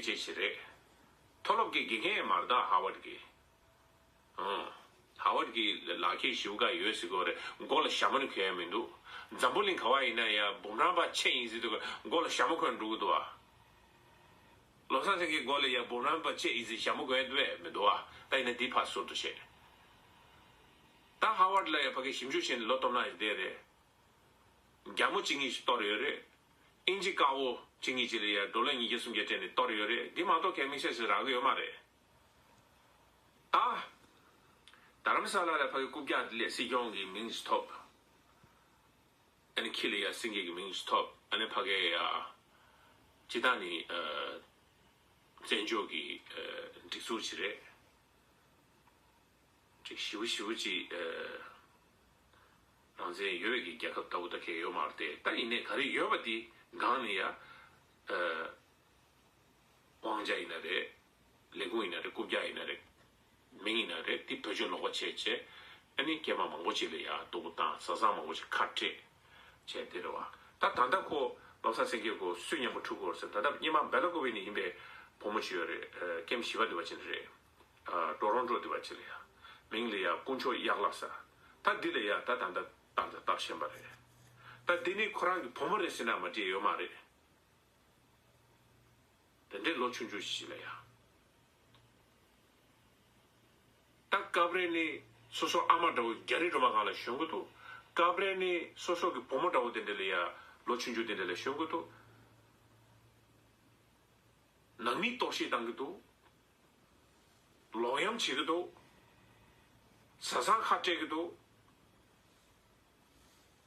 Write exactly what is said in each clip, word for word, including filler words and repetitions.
ཅེས་ཞིག་རེད། མཐོ་སློབ་ཀྱི་དགེ་རྒན་མ་རེད་ད་ཧར་ཝརཌ་གི། ཨང་། ཧར་ཝརཌ་གི་ལག་ཁྱེར་ཞེ་པོ་ཅིག་ཡོད་ཟེར་གྱི་ཡོད་རེད། མགོ་ལ་ཞྭ་མོ་ནི་གྱོན་ཡ་མི་འདུག། འཛམ་བུ་གླིང་ག་པར་ཡིན་ན་ཡང་འབུམ་རམས་པ་ཆེ་ཡིན་ཟེར་དུས་མགོ་ལ་ཞྭ་མོ་གྱོན་འགྲོ་གི་འདུག་ཨ། བློ་བཟང་སེང་གེའི་མགོ་ལ་ཡང་འབུམ་རམས་པ་ཆེ་ཡིན་ཟེར་ཞྭ་མོ་གྱོན་ཡོད་མི་འདུག་ཨ། ད་ཡིན་ན་འདི་ཕར་ཟུར་དུ་བྱས། ད་ཧར་ཝརཌ་ལ་ཡང་ཕ་གི་ཞིབ་འཇུག་བྱས་ནས་ལོ་སྟོང་ནང་ཡིན་བསྡད་རེད། རྒྱ་མོ་གཅིག་གཉིས་ཤིག་གཏོར་ཡོད་རེད། ཨིན་ཇི་དཀར་པོ་གཅིག་གཉིས་ཅིག་ལ་ཡ་ཌོ་ལར་ཉིས་བརྒྱ་སུམ་བརྒྱ་སྤྲད་ནས་གཏོར་ཡོད་རེད། འདི་མ་གཏོགས་གལ་མི་ཤེས་ཟེར་རག་གི་ཡོད་མ་རེད། ད། རྡ་རམ་ས་ལ་ལ་ཕ་གི་རྐུབ་བཀྱག་ལས་སྲིད་སྐྱོང་གི་མིང་ཞིག་ཐོབ། ཨ་ནི་ཁྱི་ལ་ཡ་སེང་གེ་གི་མིང་ཞིག་ཐོབ། ཨ་ནི་ཕ་གི་ཡ། སྤྱི་བཏང་ནི། བཙན་བྱོལ་གྱི་སྒྲིག་འཛུགས་ཅིག་རེད། ཅིག་ཞེ་པོ་ཞེ་པོ་ཅིག་ཨ། རང་བཙན་ཡོད་པའི་གི་རྒྱལ་ཁབ་ལྟ་བུ་ད་གས་ཡོད་མ་རེད་དེ། ད་ཡིན་ནའི་ག་རེ་ཡོད་པ་དེ་སྒང་ནས་ཡ། ཨ། དབང་ཆ་ཡིན་ན་རེད། ལས་ཁུངས་ཡིན་ན་རེད། རྐུབ་བཀྱག་ཡིན་ན་རེད། མིང་ཡིན་ན་རེད། དེ་བེད་སྤྱོད་ལོག་པ་བྱས་བྱས། ཨ་ནི་སྐྱེས་མ་མང་པོ་ཅིག་ལ་ཡ་སྡུག་པོ་བཏང་། བཟའ་ཚང་མང་པོ་ཅིག་ཁ་བྲལ་བྱས་དེ་རེད་བ། ད་ད་ལྟ་ཁོ་བློ་བཟང་སེང་གེ་ཁོ་སུས་མཉམ་པོ་འཁྲུག་གི་ཡོད་རེད་ཟེར། ད་ལྟ་སྔོན་མ་སྦེ་ལ་ཀོ་ཝི་ནས་ཡིན་པའི་བུ་མོ་ཅིག་ཡོད་རེད། ཨ། ཀེམ་བཞི་པ་དེ་པ་ཅིག་རེད། ཨ། ཊོ་རོན་ཊོ་དེ་པ་ཅིག་ལ་ཡ། མིང་ལ་ཡ་དཀོན་མཆོག་གཡག་ལགས་ཟེར། ད་འདི་ལ་ཡ་ད་ད་ལྟ་ཏག་ཏག་བཏབ་བཞིན་པ་རེད། ད་འདི་ནི་ཁོ་རང་གི་བུ་མོ་རེད་ཟེར་ན་མ་འགྲིག་ཡོད་མ་རེད། དེ་འདྲའི་ལོ་ཆུང་ཆུང་ཞིག་ལ་ཡ། ད་སྐབས་རེ་ནི་སོ་སོ་ཨ་མ་འདྲ་བོ་རྒྱ་རི་སྒྲོལ་མ་སྒང་ལ་ཞོན་གི་འདུག། སྐབས་རེ་ནི་སོ་སོ་གི་བུ་མོ་འདྲ་བོ་དེ་འདྲ་ལ་ཡ། ལོ་ཆུང་ཆུང་དེ་འདྲ་ལ་ཞོན་གི་འདུག། ནང་མིས་གཏོར་བཤིག་བཏང་གི་འདུག། ལོག་གཡེམ་བྱེད་ཀྱི་འདུག། བཟའ་ཚང་ཁ་བྲལ་གྱི་འདུག།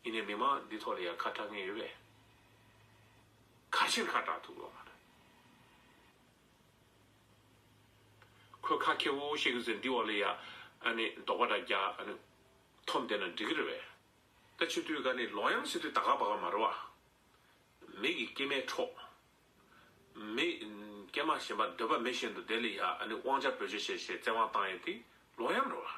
ཡིན་ནའི་མི་མང་འདི་ཐོག་ལ་ཡང་ཁ་གྲག་མཁན་ཡོད་པས། ཁ་ཕྱིར་ཁ་གྲག་ཐུབ་ཡོད་མ་རེད། ཁོས་ཁ་ཁེ་པོ་བཤད་ཀྱི་ཟེར་འདི་འོག་ལ་ཡ། ཨ་ནི་དོགས་པ་འདྲ་རྒྱག། ཨ་ནི་འཐོམ་བསྡད་ན་འགྲིག་གི་རེད་པས། ད་ཆུ་དུས་ག་ནི་ལོག་གཡེམ་ཟེར་དུས་ད་ག་བ་ག་མ་རེད་བ། མི་གི་སྐྱེ་དམན་འཕྲོག། མི། སྐྱེས་མ་གཞན་པ་འདོད་པ་མེད་བཞིན་དུ་དེ་ལ་ཡ། ཨ་ནི་དབང་ཆ་བེད་སྤྱོད་བྱས་བྱས་བཙན་དབང་བཏང་ཡས་དེ་ལོག་གཡེམ་རེད་བ།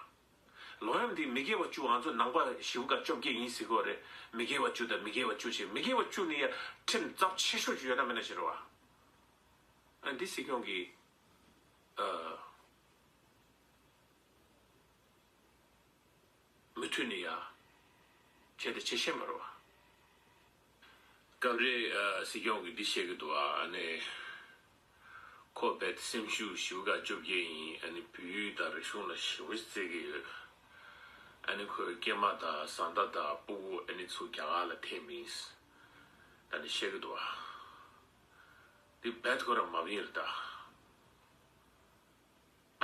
ལོག་གཡེམ་དེ་མི་དགེ་བ་བཅུ། ང་ཚོ་ནང་པ་ཞི་བ་དགའ་བཅོ་བརྒྱད་ཡིན་ཟེར་གྱི་ཡོད་རེད། མི་དགེ་བ་བཅུ་དང་མི་དགེ་བ་བཅུ་བྱས། མི་དགེ་བ་བཅུ་ནི་ཡ་ཁྲིམས་ཚབས་ཆེ་ཤོས་ཅིག་ཡོད་ན་མེད་ན་ཞིག་རེད་བ། ཨ། འདི་སྲིད་སྐྱོང་གིས། ཨ། མུ་མཐུད་ནས་ཡ། བྱས་ཏེ་བྱེད་ཤེས་མ་རེད་བ། སྐབས་རེ། ཨ། སྲིད་སྐྱོང་གིས་འདི་བཤད་ཀྱི་འདུག། ཨ་ནི། ཁོ་རྦད་སེམས་ཤུགས་ཞེ་པོ་དགའ་བཅོ་བརྒྱད་ཡིན། ཨ་ནི་བོད་ཡིག་དང་རིག་གཞུང་ལ་ཞེ་པོ་བརྩེ་གི་ཡོད། ཨ་ནི་ཁོའི་སྐྱེས་མ་དང་བཟའ་ཟླ་དང་སྤུ་གུ་ཨ་ནི་ཚུར་རྒྱ་གར་ལ་ཐེབས་མིན། ད་ནི་བཤད་ཀྱི་འདུག། ཨ། འདི་རྦད་ཁོ་རང་མ་བིན་རེད་ད།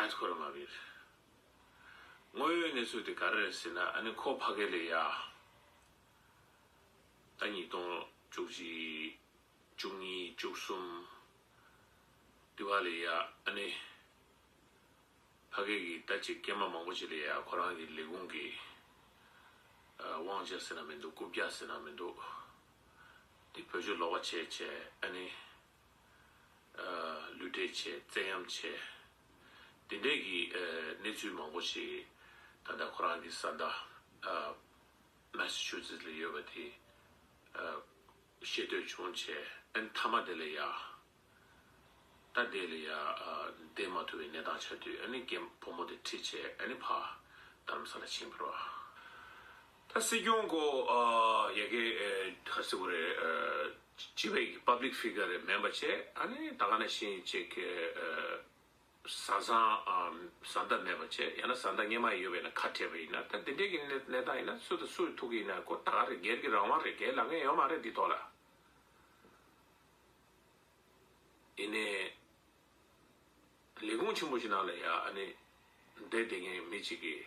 ཨ། ཁོ་རང་མ་བིན། དངོས་ཡོད་གནས་ཚུལ་དེ་ག་རེ་རེད་ཟེར་ན། ཨ་ནི་ཁོ་ཕ་གི་ལ་ཡ། ད་ཉིས་སྟོང་བཅུ་གཅིག། བཅུ་གཉིས། བཅུ་གསུམ། དེ་བ་ལ་ཡ། ཨ་ནི་ཕ་གི་གི་ད་ཅིག་སྐྱེས་མ་མང་པོ་ཅིག་ལ་ཡ་ཁོ་རང་གི་ལས་ཁུངས་ཀྱི། ཨ། དབང་ཆ་ཟེར་ན་མི་འདུག། རྐུབ་བཀྱག་ཟེར་ན་མི་འདུག། དེ་བེད་སྤྱོད་ལོག་པ་བྱས་བྱས། ཨ་ནི། ཨ། བསླུ་བྲིད་བྱས། བཙན་གཡེམ་བྱས། དེ་འདྲས་ཀྱི། ཨ། གནས་ཚུལ་མང་པོ་ཞིག་ད་ལྟ་ཁོ་རང་གི་བཟའ་ཟླ། ཨ། མེ་སི་ཆུ་སེ་ཊི་ལ་ཡོད་པ་དེ། ཨ། ཤེས་འདོད་བྱུང་བྱས། ཨ་ནི་མཐའ་མ་དེ་ལ་ཡ། ད་དེ་ལ་ཡ། ཨ། བསྡད་མ་ཐུབ་པའི་གནས་སྟངས་ཆགས་དུས། ཨ་ནི་རྒན་བུ་མོ་དེ་ཁྲིད་བྱས། ཨ་ནི་ཕར་རྡ་རམ་ས་ལ་ཕྱིན་པ་རེད་བ། ད་སྲིད་སྐྱོང་ཁོ། ཨ། ཡ་གི། ཨ། ག་རེ་ཟེར་དགོས་རེད། ཨ། སྤྱི་པའི་གི་པབ་ལིག་ཕི་གར་རེ་མིན་པ་བྱས། ཨ་ནི་ད་ག་ནང་བཞིན་ཅིག། ཨ། བཟའ་ཚང་། ཨ། བཟའ་ཟླ་མེད་པ་བྱས། ཡང་ན་བཟའ་ཟླ་སྔོན་མ་ཡོད་པ་ཡིན་ན་ཁ་བྲལ་བ་ཡིན་ན། ད་དེ་འདྲས་ཀྱི་གནས་གནས་སྟངས་ཡིན་ན། སུ་དང་སུ་ཐུག་གི་ཡིན་ན་ཁོ་ད་ག་རེ་སྒེར་གྱི་རང་དབང་རེད། སྒེར་ལབ་མཁན་ཡོད་མ་རེད་འདི་ཐོག་ལ། ཡིན་ནའི། ལས་ཁུངས་ཆེན་པོ་ཞིག་ནང་ལ་ཡ། ཨ་ནི་བསྡད་བསྡད་མཁན་མི་གཅིག་གིས།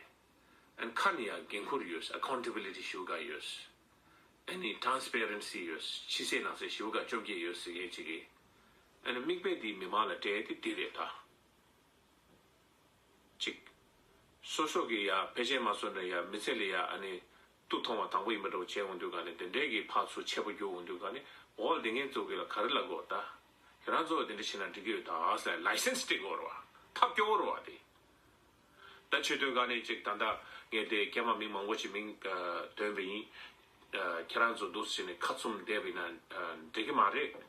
ཨ་ནི་ཁ་ནས་ཡ་འགན་ཁུར་ཡོད། ཨ་ཁའུན་ཊེ་བི་ལི་ཊི་ཞེ་པོ་དགའ་ཡོད། ཨ་ནི་ཊ་རན་སི་པེ་རན་སི་ཡོད། ཕྱི་གསལ་ནང་གསལ་ཞེ་པོ་དགའ་བཅོ་བརྒྱད་ཡོད་ཟེར་མཁན་གཅིག་གིས། ཨ་ནི་མིག་དཔེ་འདི་མི་མང་ལ་སྤྲད་དེ་འདི་རེད་ད། གཅིག། སོ་སོ་གི་ཡ་ཕལ་ཆེར་མ་སོང་ན་ཡ་མི་ཚེ་ལ་ཡ། ཨ་ནི་སྟུག་མཐོང་བ་དང་པོ་ཡིན་པ་འདྲ་བོ་བྱས་འོང་དུས་ག་ནས་དེ་འདྲའི་གི་ཕར་ཚུར་ཆད་པ་རྒྱུག་འོང་དུས་ག་ནས། འོག་ལ་བསྡད་མཁན་ཚོ་གི་ལ་ག་རེ་ལབ་དགོས་ད། ཁྱེད་རང་ཚོ་དེ་འདྲ་བྱས་ན་འགྲིག་གི་ཡོད་ད་ཟེར་ལའི་སེན་སི་སྤྲད་དགོས་རེད་བ། ཐབས་སྐྱོ་བོ་རེད་བ་དེ། ད་ཆེ་དུས་ག་ནས་ཅིག་ད་ལྟ་ངས་དེ་སྐྱེས་མ་མི་མང་པོ་ཅིག་མིང་ཨ་འདོན་པ་ཡིན། ཨ་ཁྱེད་རང་ཚོ་འདུག་སེ་བྱས་ནས་ཁ་བཙུམ་བསྡད་པ་ཡིན་ན་ཨ་འགྲིག་གི་མ་རེད།